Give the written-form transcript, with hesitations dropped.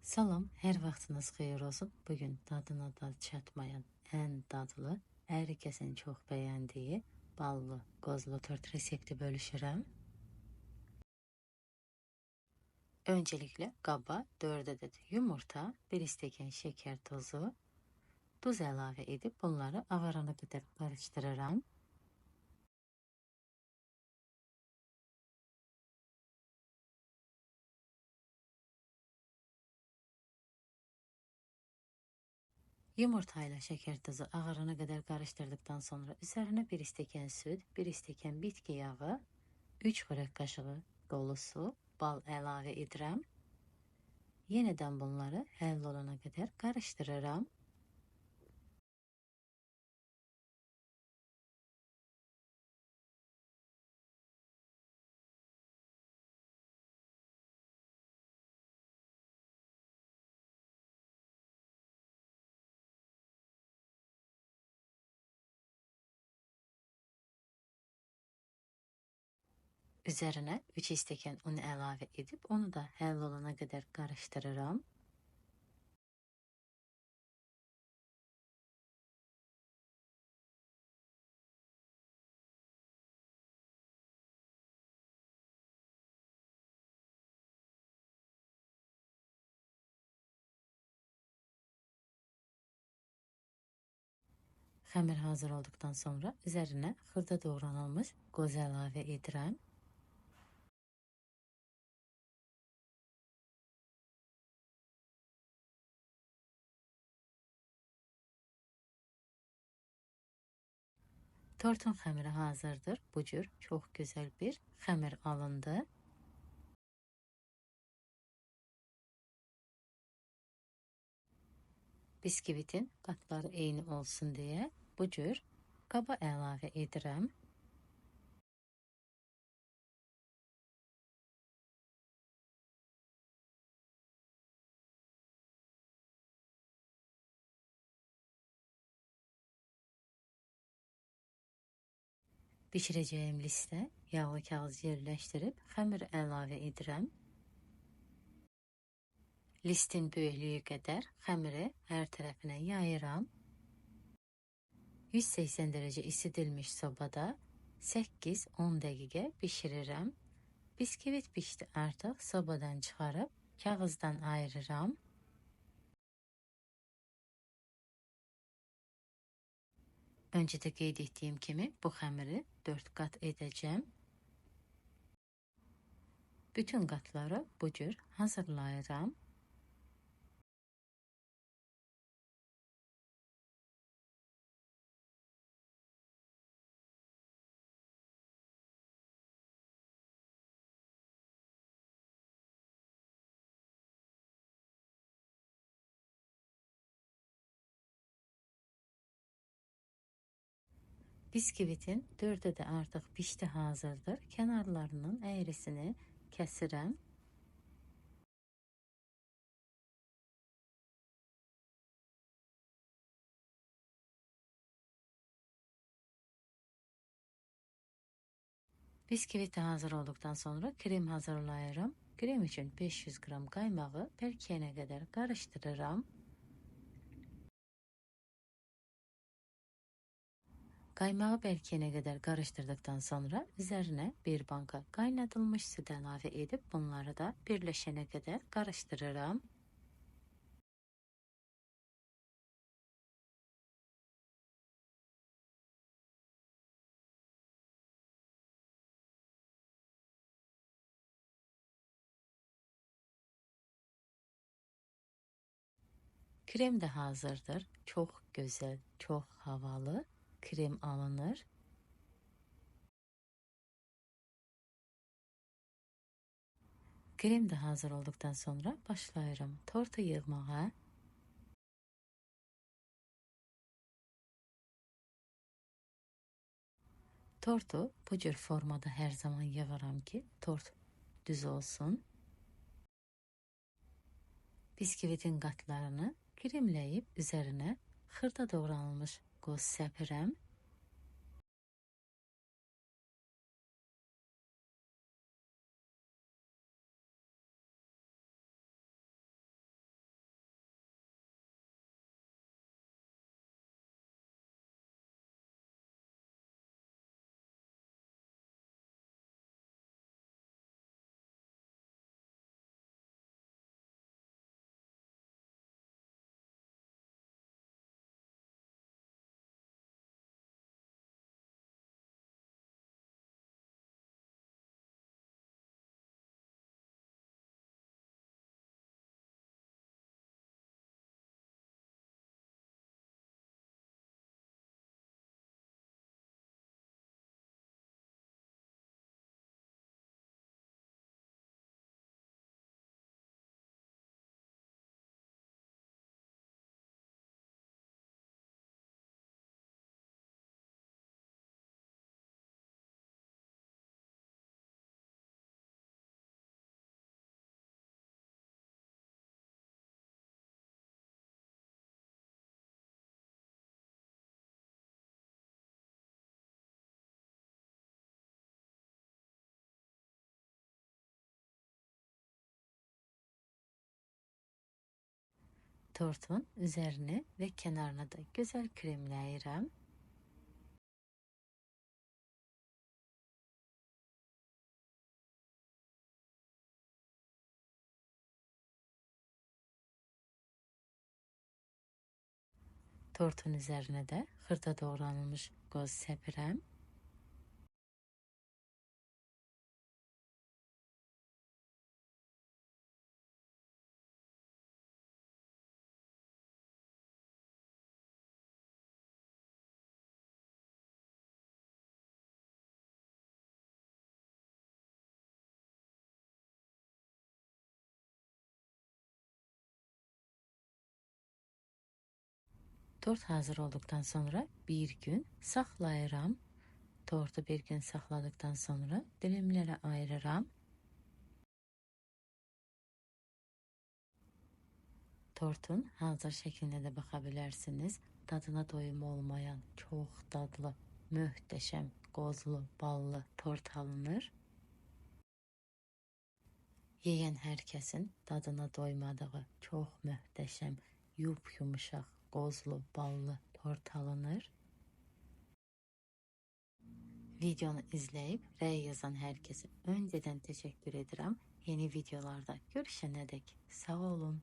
Salam, hər vaxtınız xeyir olsun. Bugün dadına da çatmayan ən dadlı, hər kəsin çox bəyəndiyi ballı, qozlu tort resepti bölüşürəm. Öncelikle qaba 4 adet yumurta, 1 stəkan şeker tozu, duz əlavə edib bunları ağarana qədər karıştırıram. Yumurtayla şeker tozu ağarana qədər karıştırdıktan sonra üzerine 1 stəkan süd, 1 stəkan bitki yağı, 3 xörək qaşığı dolusu bal əlavə edirəm. Yeniden bunları həll olana qədər karıştırıram. Üzerine 3 stəkan un əlavə edib onu da həll olana qədər karıştırıram. Xəmir hazır olduqdan sonra üzerine xırda doğranılmış qoz əlavə edirəm. Tortun xəmiri hazırdır. Bu cür çox gözəl bir xəmir alındı. Bisküvitin qatları eyni olsun deyə bu cür qaba əlavə edirəm. Bişirəcəyim listə yağlı kağız yerləşdirib xəmir əlavə edirəm. Listin böyüklüyü qədər xəmiri hər tərəfinə yayıram. 180 dərəcə isidilmiş sobada 8-10 dəqiqə bişirirəm. Bisküvit pişdi artıq, sobadan çıxarıb kağızdan ayırıram. Öncə də qeyd etdiyim kimi bu xəmiri 4 qat edəcəm. Bütün qatları bu cür hazırlayıram. Bisküvitin 4'ü də artıq pişdi hazırdır. Kənarlarının əyrisini kəsirəm. Bisküvit də hazır olduqdan sonra krem hazırlayıram. Krem üçün 500 qram qaymağı bərkiyənə qədər qarışdırıram. Qaymağı bərkiyənə qədər qarışdırdıqdan sonra üzərinə bir banka qaynadılmış süd əlavə edib bunları da birləşənə qədər qarışdırıram. Krem də hazırdır. Çox gözəl, çox havalı krem alınır. Krem də hazır olduqdan sonra başlayıram tortu yığmağa. Tortu bu cür formada hər zaman yığıram ki, tort düz olsun. Bisküvitin qatlarını kremləyib üzərinə xırda doğranılmış qoz səpirəm. Tortun üzerini ve kenarını da güzel kremləyirəm. Tortun üzerine de xırda doğranılmış qoz səpirəm. Tort hazır olduktan sonra bir gün saxlayıram. Tortu bir gün saxladıktan sonra dilimlere ayırıram. Tortun hazır şəklinə də baxa bilərsiniz. Dadına doyum olmayan çox dadlı, möhtəşəm, qozlu, ballı tort alınır. Yeyən hər kəsin dadına doymadığı çox möhtəşəm, yup-yumuşaq, qozlu, ballı tort alınır. Videonu izləyib rəy yazan hər kəsə öncədən təşəkkür edirəm. Yeni videolarda görüşənədək sağ olun.